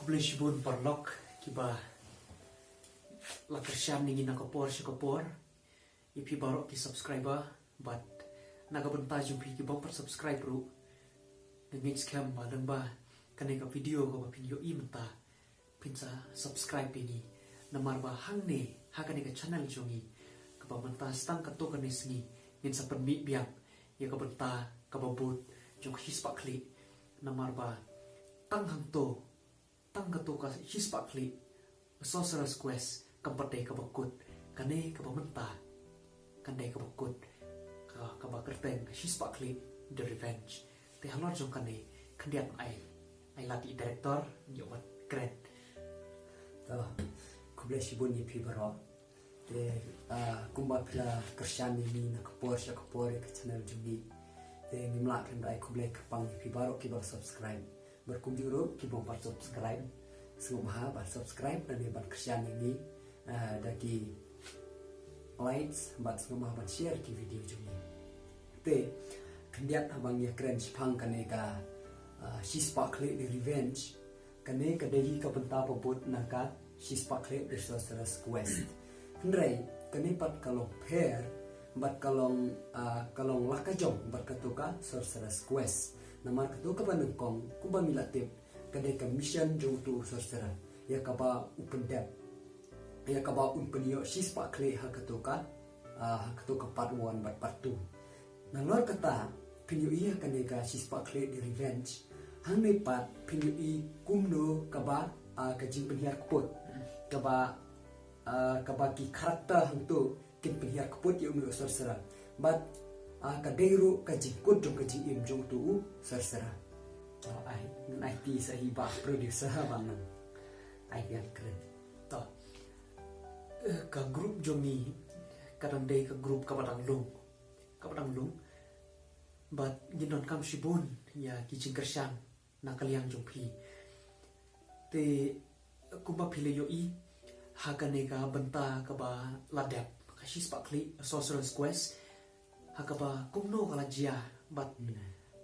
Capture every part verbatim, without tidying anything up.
Khublei shibun paralok kiba la kyrshan ïa ngi na ka por sha ka por. Ïa phi baroh ki subscriber bad na ka bynta jong phi ki bym pat subscribe ruh, nga ngeit skhem ba lyngba kane ka video kaba phin ïohi mynta phin sa subscribe ïa ngi. Namar ba hangne ha kane ka channel jong ngi kaba mynta stang katto katne sngi ngin sa pynmih biang ïa ka bynta kaba bud jong ka shispah khlieh. Namar ba tang hangto, tang katto ka shispah khlieh, Sorcerer's Quest kam pat dei kaba kut. Kane kaba mynta kan dei kaba kut, ka, kaba kyrteng ka shispah khlieh The Revenge. Te halor jong kane khyndiat ai, ai lad ïa i director, ïa wat kren. To, khublei shibun ïa phi baroh. Te, ah, kumba phi la kyrshan ïa ngi na ka por sha ka por ïa ka channel jong ngi. Te ngim lah khlem da ai khublei kyrpang ïa phi baroh kiba la subscribe. Bad kumjuh ruh ki bym pat subscribe, sngewbha ban subscribe lane ban kyrshan ïa ngi, ah, da ki likes bad sngewbha ban share ki video jong ngi. Te khyndiat haba ngi ïa kren shaphang kane ka, ah, shispah khlieh The Revenge. Kane ka dei hi ka bynta ba bud na ka shispah khlieh The Sorcerer's Quest. Hynrei kane pat ka long pher bad ka long, ah, ka long la ka jong bad kato ka Sorcerer's Quest. Namar kato kaba nyngkong kumba ngi la tip ka dei ka mission jong uto u sorcerer ïa kaba u pyndep, ïa kaba un pynïoh shispah khlieh ha kato ka, ah, ha kato ka part one bad part two. Nalor kata phin ïohi ha kane ka shispah khlieh The Revenge. Hangne pat phin ïohi kumno kaba, ah, ka jingpynhiar kput kaba, ah, kaba ki character hangto kin pynhiar kput ïa une u sorcerer. Bad, ah, ka dei ruh ka jingkut jong ka jingim jong uto u sorcerer. To ai, ngan aiti sa hi ba producer ba ngan ai biang kren. To, eh, ka group jong ngi ka dang dei ka group kaba dang lung, kaba dang lung. Bad ngin donkam shibun ïa ki jingkyrshan na ka liang jong phi. Te kumba phi la ïohi ha kane ka bynta kaba la dep, ka shispah khlieh, Sorcerer's Quest, ha kaba kumno ka la jia bad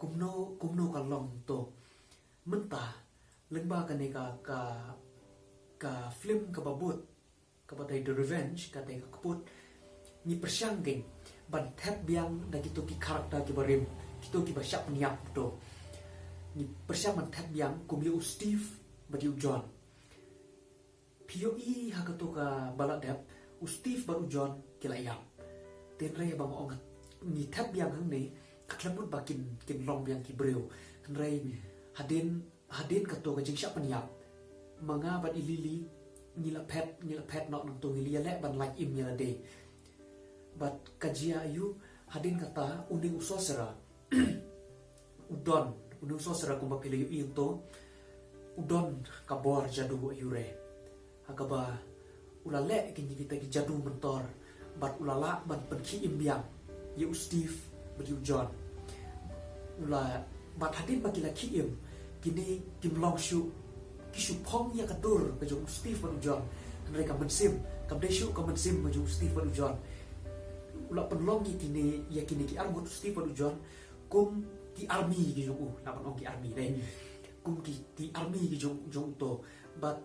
kumno, kumno ka long to mynta lyngba kane ka, ka, ka film kaba bud, kaba dei The Revenge, ka dei ka kput. Ngi pyrshang keiñ ban thep biang da kito ki character kiba rim, kito kiba shah pynïap to. Ngi pyrshang ban thep biang kum ïa u Steve bad ïa u John. Phi ïohi ha kato kaba la dep, u Steve bad u John ki la ïap. Te hynrei haba nga ong ngi thep biang hangne, ka khlem mut ba kin, kin long biang ki briew. Hynrei hadien, hadien kato ka jingshah pynïap, ma nga bad i Lily ngi la phet, ngi la phet noh nangto, ngi la ïaleh ban lait im ïa lade. Bad ka jia aïu? Hadien kata une u sorcerer u don, une u sorcerer kumba phi la ïohi hangto u don ka bor jadu aïu re, ha kaba u la leh kine kita ki jadu myntor bad u la lah ban pynkhie im biang ïa u Steve bad ïa u John. U la, bad hadien ba ki la khie im, kine kim long shuh, ki shu phong ïa ka dur ka jong u Steve bad u John. Hynrei ka mynsiem kam dei shuh ka mynsiem ka jong u Steve bad u John. U la pynlong ïa kine, ïa kine ki arngut u Steve bad u John kum ki army ki jong u, naba ong ki army dei. Kum ki, ki army ki jong, jong uto. Bad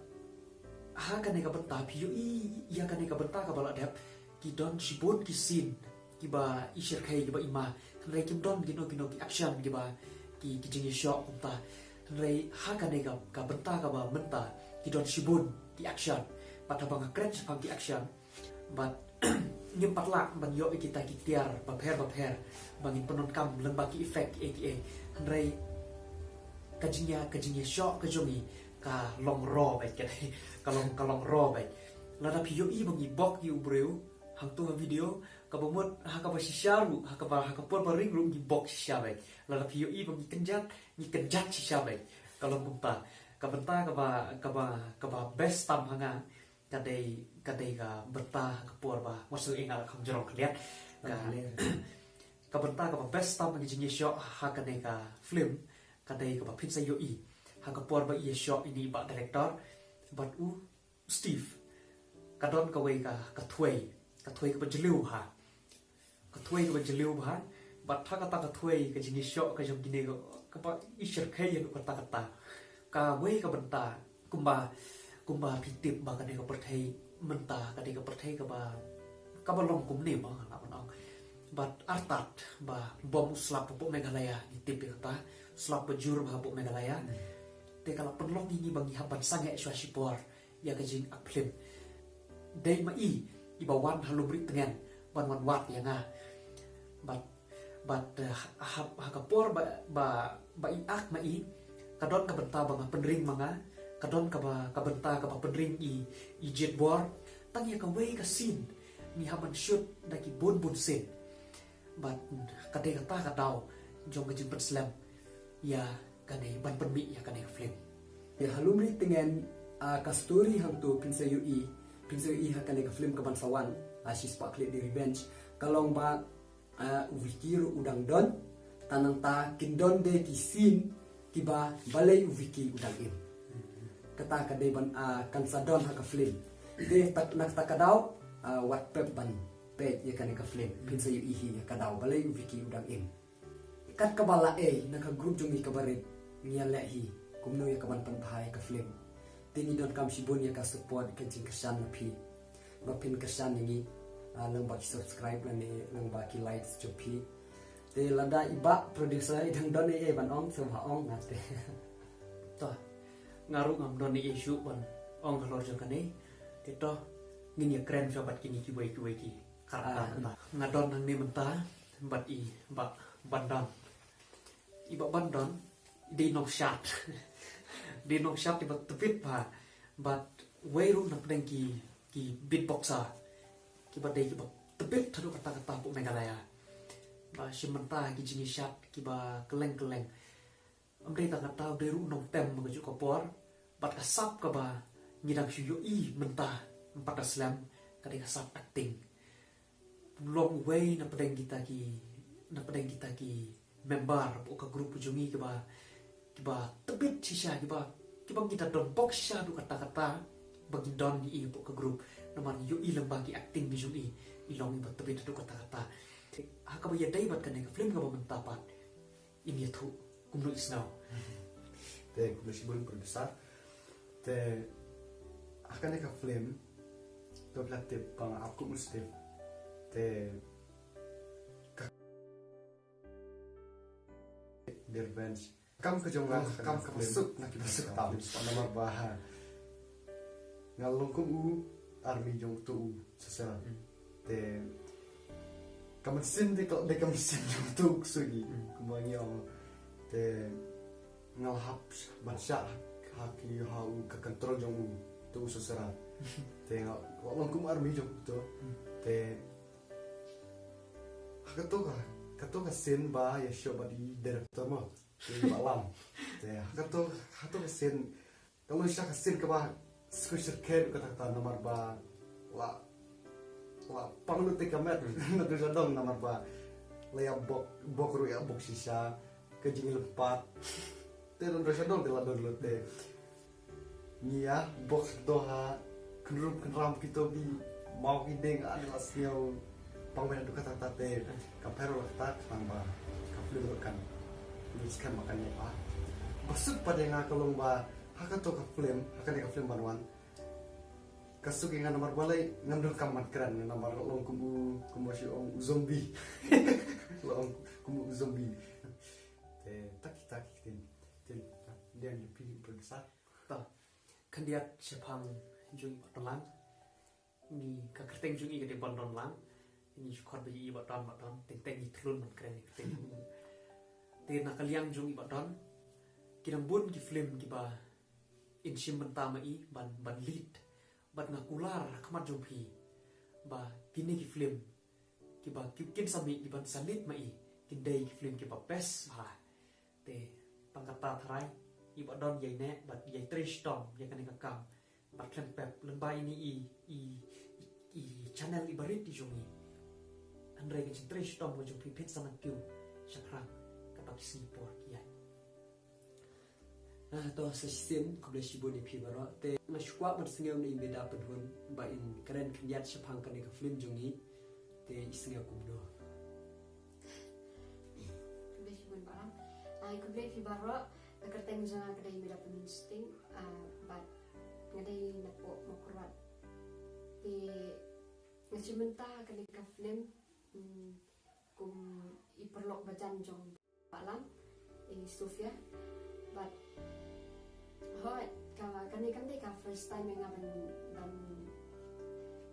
ha kane ka bynta phi ïohi ïa kane ka bynta kaba la dep, ki don shibun ki scene kiba i shyrkhei kiba i ma. Hynrei kim don kino kino ki action kiba ki, ki jingïashoh kumta. Hynrei ha kane ka, ka bynta kaba mynta ki don shibun ki action. Bad haba nga kren shaphang ki action, bad ngim pat lah ban ïoh ïa kita ki tiar bapher bapher ba ngin pyndonkam lyngba ki effect kiei kiei. Hynrei ka jingïa, ka jingïashoh ka jong ngi ka long raw beit, ka, ka long, ka long raw beit. Lada phi ïohi ba ngi bok ïa u briew hangto ha video, kaba mut ha kaba shisha ruh, ha kaba, ha ka por ba ring ruh ngi bok shisha beit. Lada phi ïohi ba ngi kynjat, ngi kynjat shisha beit. Ka long kumta. Ka bynta kaba, kaba, kaba best tam ha nga ka dei, ka dei ka bynta ha ka por ba, wat shu ïa nga la kham jrong khyndiat. Ka, ka bynta kaba best tam ha ka jingïashoh ha kane ka film ka dei kaba phin sa ïohi ha ka por ba ïashoh ïa i bah director bad u Steve. Ka don kawei ka, ka thwei, ka thwei kaba jylliew bha. Ka thwei kaba jylliew bha. Bad ha kata ka thwei ka jingïashoh ka jong kine ka, kaba i shyrkhei ïa kata kata. Kawei ka bynta Kumba, kumba phi tip ba kane ka pyrthei mynta, kane ka pyrthei kaba, kaba long kumne ba nga lah ban ong. Bad artat ba bom u slap hapoh Meghalaya, ngi tip ïa kata, slap ba jur ba hapoh Meghalaya. Te ka la pynlong ïa ngi ba ngi hap ban sangeh shuwa shipor ïa ka jingak phlim. Dei ma i iba wan ha Lumrieh Tngen ban wan wad ïa nga. Bad, bad, eh, ha, ha ka por ba, ba, ba i ak ma i, ka don ka bynta ba nga pynring ma nga, ka don kaba, ka bynta kaba pynring i, i jied bor. Tang ïa kawei ka scene ngi hap ban shoot da ki bun bun scene. Bad ka dei kata ka daw jong ka jingpynslem ïa kane, ban pynmih ïa kane ka film. Ïa ha Lumrieh Tngen, ah, ka story hangto phin sa ïohi, phin sa ïohi ha kane ka film kaban sa wan, ah, Shispah Khlieh The Revenge. Ka long ba, ah, u Vicky ruh u dang don, tang nangta kin don de ki scene kiba balei u Vicky u dang im. Kata ka dei ban, ah, kan sa don ha ka film. Te ta, na kata ka daw, ah, wat pep ban peit ïa kane ka film, phin sa ïohi hi ïa ka daw balei u Vicky u dang im. Kat kaba la ei na ka group jong ngi kaba rit, ngi ïaleh hi kumno ïa kaban pynbha ïa ka film. Te ngi donkam shibun ïa ka support, ka jingkyrshan na phi. Ba phin kyrshan ïa ngi, ah, lyngba ki subscribe lane lyngba ki likes jong phi. Te lada i bah producer i dang don ei ei ban ong, sngewbha ong, nga te. To, nga ruh ngam don ei ei shuh ban ong halor jong kane. Te to, ngin ïakren shuwa bad kine kiwei kiwei ki character. Ah, mynta nga don hangne mynta bad i bah Bandon. I bah Bandon i dei nongshad. Dei nongshad iba tbit bha. Bad wei ruh na pdeng ki, ki beatboxer kiba dei kiba tbit haduh katta katta hapoh Meghalaya. Ba shim bynta ki jingïashad kiba kylleng kylleng. Ym dei tang kata, u dei ruh u nongtem ha kajuh ka por. Bad ka sap kaba ngi dang shu ïohi mynta, ym pat da slem, ka dei ka sap acting. U long uwei na pdeng kita ki, na pdeng kita ki member hapoh ka group jong ngi kiba, kiba tbit shisha, kiba, kiba ngi da don bok shisha haduh katta katta ba ngi don ïa i hapoh ka group. Namar ngi ïohi lyngba ki acting ki jong i, i long iba tbit haduh katta katta. Ha kaba ïadei bad kane ka film kaba mynta pat, in ïathuh kumno i sngew. Te khublei shibun producer. Te ha kane ka film, to phi la tip ba nga ap kum u Steve. Te ka The Revenge, kam ka jong nga, kam kaba suk na kiba suk tam. Namar ba ha, nga long kum u army jong uto u Sosera. Te ka mynsiem te ka, te ka mynsiem jong uto u ksuid, kumba ngi ong. Te nga la hap ban shah ha ki, ha u ka control jong uto u Sosera. Te nga la long kum army jong uto. Te ha kato ka, kato ka scene ba ïa shoh bad i director mo. Te ba lam. Te ha kato, ha kato ka scene, ka long shisha ka scene kaba sngewsyrkhei haduh katta katta namar ba la, la pang lut te ka met. Na tu sha dong namar ba la ïa bok, bok ruh ïa bok shisha, ka jinglympat. Te don tu sha dong te la don lut te. Ngi ïa bok doha, kynrum kynram kito ki maw ki ding, ade la sngew pang bha haduh katta katta te. Ka pher la kata khnang ba ka film ruh kan, ngi skhem ba kan ïa ba. Ba suk pat ïa nga ka long ba ha kato ka film, ha kane ka film ban wan, ka suk ïa nga namar balei, ngam donkam ban kren namar la long kum u, kum u shu ong u zombie. La ong kum u zombie. Te taki taki ktien. Te, liang ïa phi producer. To, khyndiat shaphang jong i Bah Don lang. Ngi, ka kyrteng jong i ka dei Bandon lang. Ngi shu khot ba i Bah Don, Bah Don. Teng teng ngi thlun ban kren ïa ka kyrteng. Te na ka liang jong i Bah Don, ki dang bun ki film kiba in shim bynta ma i ban, ban lead. Bad nga kular ha khmat jong phi ba kine ki film kiba ki, kin sa mih, kiban sa lead ma i, kin dei ki film kiba best bha. Te tang kata tharai i Bah Don ïai neh bad ïai trei shitom ïa kane ka kam. Bad khlem pep, lyngba ine i, i, i, i channel iba rit i jong i, hynrei ka jingtrei shitom ka jong phi phin sa nang kiew shaphrang katba ki sngi por ki ïaid. Ah, to sa shisien, khublei shibun ïa phi baroh. Te nga shu kwah ban sngew na i Meda Pynhun ba in kren khyndiat shaphang kane ka film jong i. Te i sngew kumno? Khublei shibun Bah Ram. Ah, khublei phi baroh. Ka kyrteng jong nga ka dei Meda Pynhun Sting. Ah, bad Nga dei napoh Mawkyrwat. Te nga shim bynta ha kane ka film, mm, kum i paralok bajan jong Bah Lam, i Sofia. But hooid, ka, kane kam dei ka first time ïa nga ban, ban,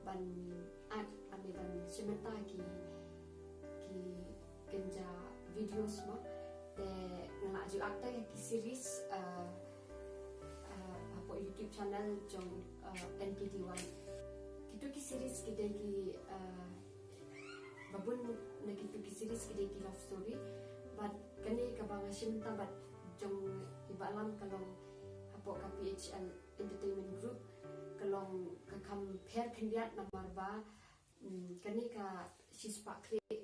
ban act, I mean, ban shim bynta ki, ki kynja videos mo. Te nga la ju act ïa ki series, uh, uh, hapoh YouTube channel jong, uh, N K D one. Kitu ki series ki dei ki, uh, ba bun na kitu ki series ki dei ki love story. But kane kaba nga shim bynta bad jong i Bah Lam ka long hapoh ka P H L Entertainment Group, ka long ka kam pher khyndiat namar ba, mm, kane ka Shispah Khlieh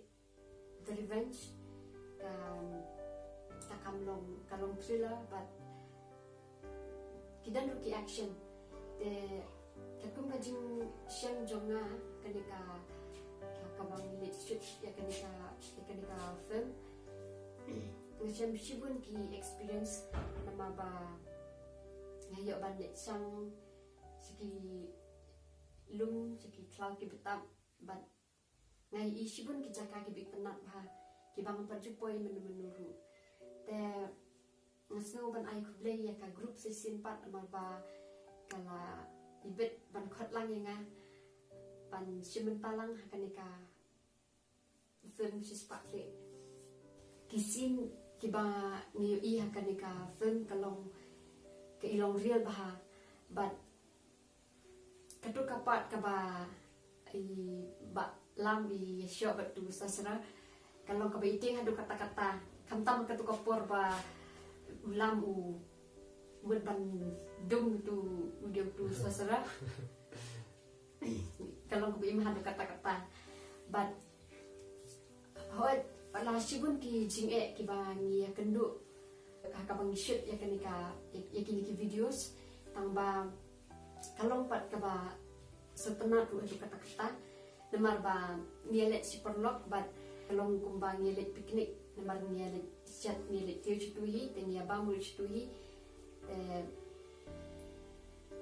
The Revenge, ka, ka kam long, ka long thriller, but ki don ruh ki action. Te katkum ka jingshem jong nga, kane ka, ka, kaba ngi leit shoot ïa kane ka, ïa kane ka film, nga shem shibun ki experience namar ba nga ïoh ban leit shang sha ki lum, sha ki khlaw ki btap, bad nga ïohi shibun ki jaka kiba itynnad bha, kiba ngam pat ju poi mynno mynno ruh. Te nga sngew ban ai khublei ïa ka group Shisien pat namar ba ka la ibit ban khot lang ïa nga ban shim bynta lang ha kane ka film Shispah Khlieh. Ki scene kiba ngi ïohi ha kane ka film ka long, ka i long real bha, bad katu ka part kaba i Bah Lam i ïashoh bad utu u Sasra, ka long kaba i tieng haduh katta katta. Khamtam katu ka por ba u Lam u mut ban dum utu u, utu u Sasra. Ka long kaba im haduh katta katta. But hooid, la shibun ki jingeh kiba ngi ïakynduh ha kaba ngi shoot ïa kane ka, ïa, ïa kine ki videos. Tang ba ka long pat kaba sngewtynnad ruh haduh katta katta. Namar ba ngi ïaleit shi paralok bad ka long kumba ngi ïaleit picnic. Namar ngi ïaleit shet, ngi ïaleit tiew shatu hi, te ngi ïabam ruh shatu hi. Te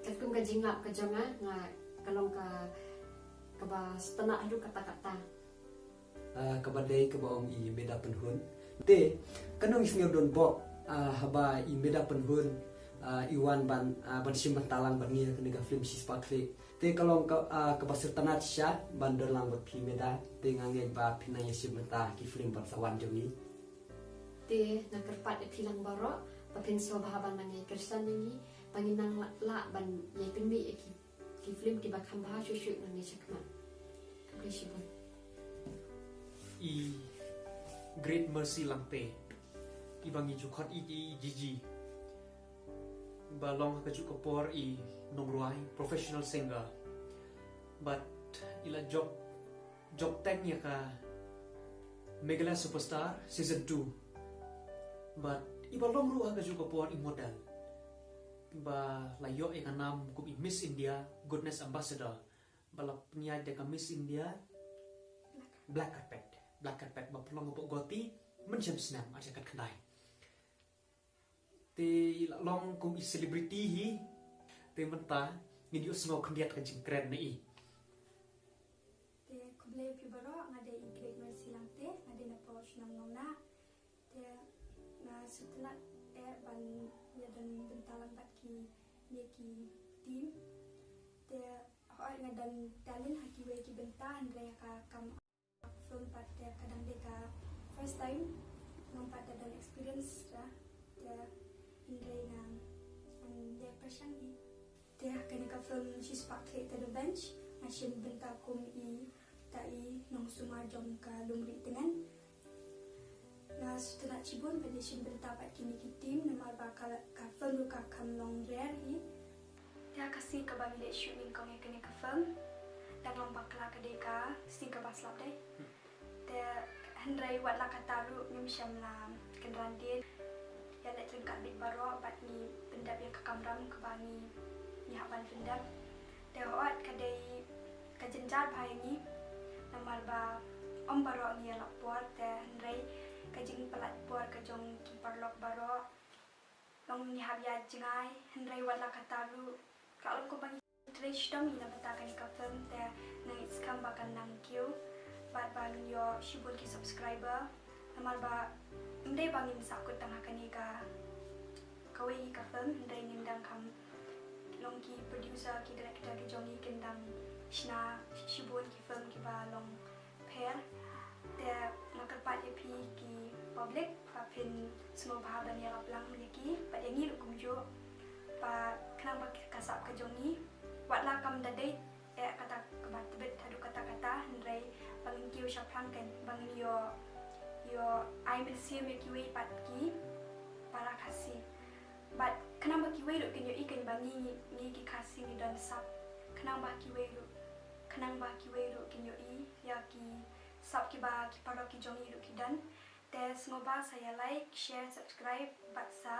katkum ka jinglap ka jong nga, nga ka long ka, kaba sngewtynnad haduh katta katta. Ah, kaba dei kaba ong i Meda Pynhun. Te, kano ngi sngew don bok, ah, haba i Meda Pynhun, ah, i wan ban, ah, ban shim bynta lang bad ngi ha kane ka film Shispah Khlieh. Te ka long ka, ah, kaba sngewtynnad shisha ban don lang bad phi Meda. Te nga ngeit ba phin nang ïashim bynta ki film bad sa wan jong ngi. Te nga kyrpad ïa phi lang baroh ba phin sngewbha ban nang ïai kyrshan ïa ngi ba ngin nang lah, lah ban ïai pynmih ïa ki, ki film kiba kham bha shuh shuh nangne shakhmat. Khublei shibun. I Great Mercy Langte, iba ngi ju khot ïa i Gigi, ba long ha kajuh ka por i nongrwai, professional singer. Bad i la jop, jop teng ïa ka Meghalaya Superstar Season two. Bad iba long ruh ha kajuh ka por i model, ba la ïoh ïa ka nam kum i Miss India Goodness Ambassador, ba la pynïaid da ka Miss India Black Carpet, Black Carpet ba pynlong hapoh Guwahati mynshem snem ar hajar khatkhyndai. Te i la long kum i celebrity hi. Te mynta ngin ïohsngew khyndiat ka jingkren na i. Te khublei phi baroh, nga dei i Great Mercy Langte, nga dei napoh Shnong Nongnah. Te nga sngewtynnad eh ban ïadon bynta lang bad kine ki team. Te hooid nga don talent ha kiwei ki bynta, hynrei ha ka kam film pat te ka dang dei ka first time, ngam pat da don experience ruh. Te hynrei nga, ngan ïai pyrshang hi. Te ha kane ka film Shispah Khlieh The Revenge, nga shim bynta kum ita i nongsumar jong ka Lum Ri Tngen. Nga sngewtynnad shibun ban ïashim bynta bad kine ki team namar ba ka, ka film ruh ka kham long rare hi. Te ha ka sngi kaba ngi leit shoot nyngkong ïa kane ka film, dang long bakla, ka dei ka sngi kaba slap dei. Te hynrei wat la katta ruh ngim shym la kynran dien. Ïaleit ryngkat beit baroh bad ngi pyndep ïa ka kamram kaba ngi, ngi hap ban pyndep. Te hooid ka dei ka jynjar bha ïa ngi namar ba ym baroh ngi ïalap por, te hynrei ka jingpynlait por ka jong ki paralok baroh. Long ngi hap ïa jngai, hynrei wat la katta ruh Ka long kumba ngi trei shitom ïa na bynta kane ka film te nga ngeit skhem ba kan nang kiew bad ba ngin ïoh shibun ki subscriber. Namar ba ym dei ba ngin sahkut tang ha kane ka kawei ka film, hynrei ngin dang kham long ki producer, ki director ki jong ngi kin dang shna shibun ki film kiba long pher. Te nga kyrpad ïa phi ki public ba phin sngewbha ban ïarap lang ïa ki bad ïa ngi ruh kumjuh. Ba khnang ba ka sap ka jong ngi, wat la kam da dei eh kata kaba tbit haduh katta katta, hynrei ba ngin kiew shaphrang kan, ba ngin ïoh, ïoh ai mynsiem ïa kiwei pat ki para Khasi. Bad khnang ba kiwei ruh kin ïohi kan ba ngi, ngi, ngi ki Khasi ngi don sap. Khnang ba kiwei ruh, khnang ba kiwei ruh kin ïohi ïa ki sap kiba ki paralok ki jong ngi ruh ki don. Te sngewbha sa ïa like, share, subscribe bad sa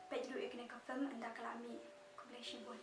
peit ruh ïa kane ka film ynda ka la mih. Khublei shibun.